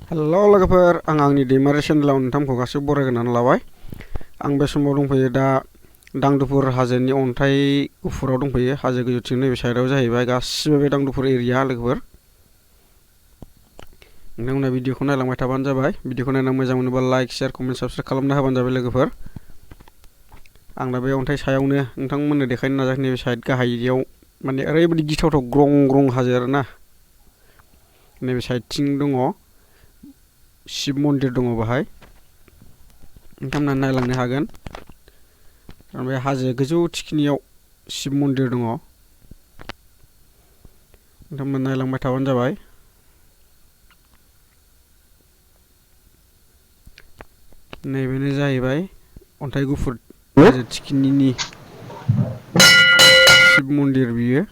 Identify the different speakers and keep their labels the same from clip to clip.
Speaker 1: Hello लोगोफोर आं आंनि दैमारि चेनेलाव नोंथांमोनखौ गासिबो बरायग्रोनानै लाबाय। आं बे समाव दंफैयो दा दांदुफुर हाजोनि अन्थाइ गुफुराव दंफैयो। हाजो गोजौथिं नैबे साइडआव जाहैबाय गासिबो बे दांदुफुर एरिया लोगोफोर। नोंथांमोना भिडिअखौ नायलांबाय थाबानो जाबाय। भिडिअखौ नायना मोजां मोनोबा लाइक शेयार कमेन्ट साबस्क्राइब खालामना होबानो जाबाय लोगोफोर। आं दा बे अन्थाइ सायावनो नोंथांमोननो देखायनो नाजाखै नैबे साइड गाहायाव माने ओरैबायदि गिथावथाव ग्रं ग्रं हाजो आरोना। नैबे साइडथिं दङ शिब मन्दिर दङ बाहाय नोंथांमोना नायलांनो हागोन। बे हाजो गोजौ थिखिनियाव शिब मन्दिर दङ। नोंथांमोना नायलांबाय थाबानो जाबाय। नैबेनो जाहैबाय अन्थाइ गुफुर हाजो थिखिनिनि शिब मन्दिर बियो।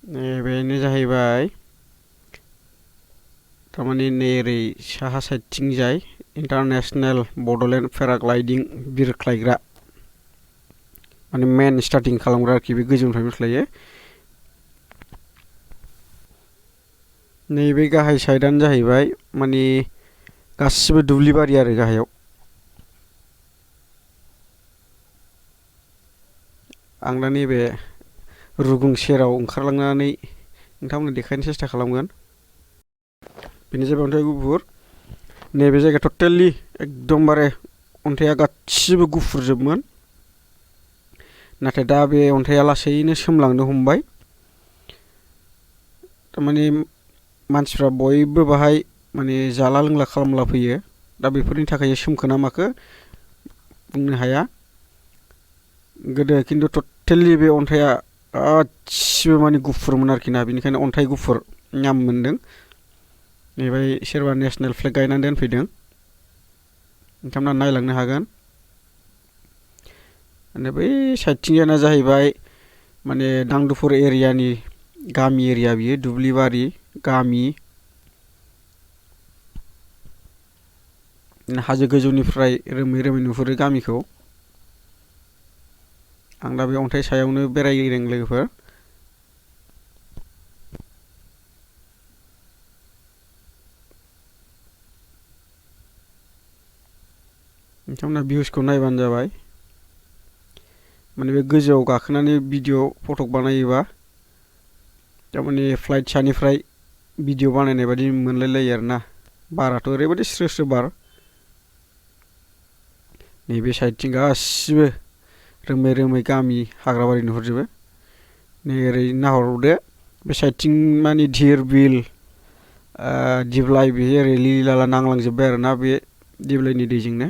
Speaker 1: नैबेनो जाहैबाय थारमाने नैरै साहा साइडथिंजाय इन्टारनेशनेल बड'लेण्ड पेराग्लाइडिं बिरख्लायग्रा माने मेन स्टार्टिं खालामग्रा आरोखि बे गोजौनिफ्राय बिरख्लायो। नैबे गाहाय साइडआनो जाहैबाय माने गासिबो दुब्लिबारि आरो गाहायाव। आं दा नैबे रुगुं सेराव ओंखारलांनानै नोंथांमोननो देखायनो सेस्था खालामगोन। बेनो जाबाय अन्थाइ गुफुर। नैबे जायगाया टटेलि एकदमबारे अन्थाइया गासिबो गुफुरजोबमोन। नाथाय दा बे अन्थाइया लासैनो सोमलांनो हमबाय। थारमाने मानसिफ्रा बयबो बाहाय माने जाला लोंला खालामला फैयो। दा बेफोरनि थाखाय सोमखो ना माखो बुंनो हाया। गोदो खिन्थु टटेलि बे अन्थाइया गासिबो माने गुफुरमोन आरोखि ना, बेनिखायनो अन्थाइ गुफुर नाम मोन्दों। नैबे सोरबा नेसनेल फ्लेग गायनानै दोनफैदों, नोंथांमोना नायलांनो हागोन। माने बै साइडथिंजायना जाहैबाय माने दांदुफुर एरियानि गामि एरिया बियो, दुब्लिबारि गामि। हाजो गोजौनिफ्राय रोमै रोमै नुहुरो गामिखौ। आं दा बे अन्थाइ सायावनो बेरायदों लोगोफोर। नोंथांमोना भिउसखौ नायबानो जाबाय। माने बे गोजौआव गाखोनानै भिडिअ फटक बानायोबा थारमाने फ्लाइट सानिफ्राय भिडिअ बानायनाय बायदि मोनलायलायो आरोना। बाराथ' ओरैबायदि स्रो स्रो बार। नैबे साइडथिं गासिबो रोमै रोमै गामि हाग्राबारि नुहुरजोबो। नै ओरै नाहरदो बे साइडथिं माने धिर बिल दिप्लाय बे ओरै लिलि लाला नांलांजोब्बाय आरोना बे दिप्लायनि दैजोंनो।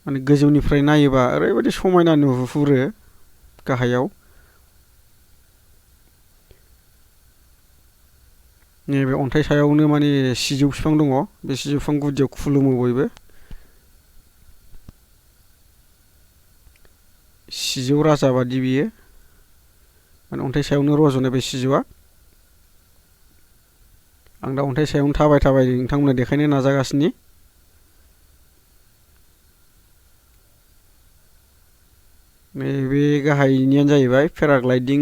Speaker 1: माने गोजौनिफ्राय नायोबा ओरैबायदि समायना नुहुरो गाहायाव। नैबे अन्थाइ सायावनो माने सिजौ बिफां दङ। बे सिजौ बिफां गुदियाव खुलुमो बयबो। सिजौ राजा बादि बियो, माने अन्थाइ सायावनो रज'नाय बे सिजौआ। आं दा अन्थाइ सायावनो थाबाय थाबाय नोंथांमोननो देखायनो नाजागासिनो। नैबे गाहायनियानो जाहैबाय पेराग्लाइडिं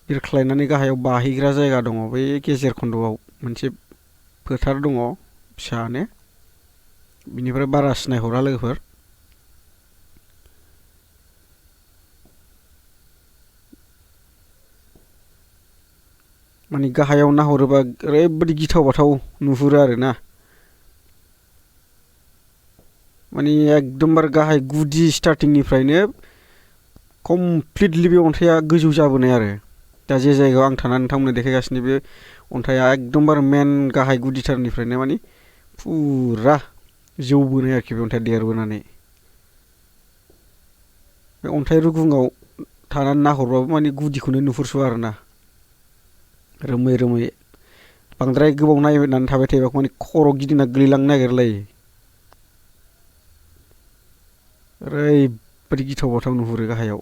Speaker 1: बिरख्लायनानै गाहायाव बाहैग्रा जायगा दङ। बै गेजेर खन्द'आव मोनसे फोथार दङ फिसानो। बिनिफ्राय बारा सिनायहरा लोगोफोर। माने गाहायाव नाहरोबा ओरैबायदि गिथाव बाथाव नुहुरो आरोना। माने एकदमबारे गाहाय गुदि स्टार्टिंनिफ्रायनो कमप्लिटलि बे अन्थाइया गोजौ जाबोनाय आरो। दा जे जायगायाव आं थानानै नोंथांमोननो देखायगासिनो बे अन्थाइया एकदमबारे मेन गाहाय गुदिथारनिफ्रायनो माने फुरा जौबोनाय आरोखि बे अन्थाइया देरबोनानै। बे अन्थाइ रुगुङाव थानानै नाहरबाबो माने गुदिखौनो नुहुरस'आ आरोना। रोमै रोमै बांद्राय गोबाव नायनानै थाबाय थायोबा माने खर' गिदिंना गोलैलांनो नागिरलायो। ओरैबायदि गिथाव बाथाव नुहुरो गाहायाव।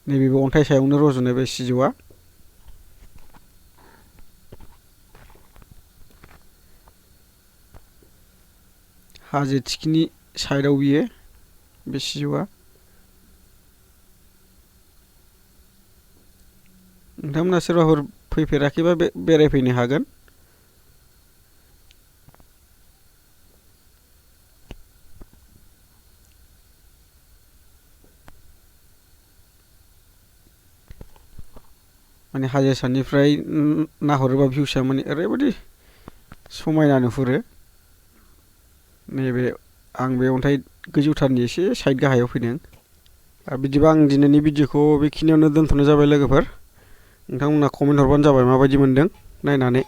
Speaker 1: नैबे अन्थाइ सायावनो रज'नाय बे सिजौआ। हाजो थिखिनि साइडआव बियो बे सिजौआ। नोंथांमोना सोरबाफोर फैफेराखैबा बेरायफैनो हागोन। माने हाजो सानिफ्राय नाहरोबा भिउसा माने ओरैबायदि समायना नुहुरो। नैबे आं बे अन्थाइ गोजौथारनि एसे साइड गाहायाव फैदों। बिदिबा आं दिनैनि भिडिअखौ बेखिनियावनो दोनथ'नाय जाबाय लोगोफोर। नोंथांमोना कमेन्ट हरबानो जाबाय माबायदि मोनदों नायनानै।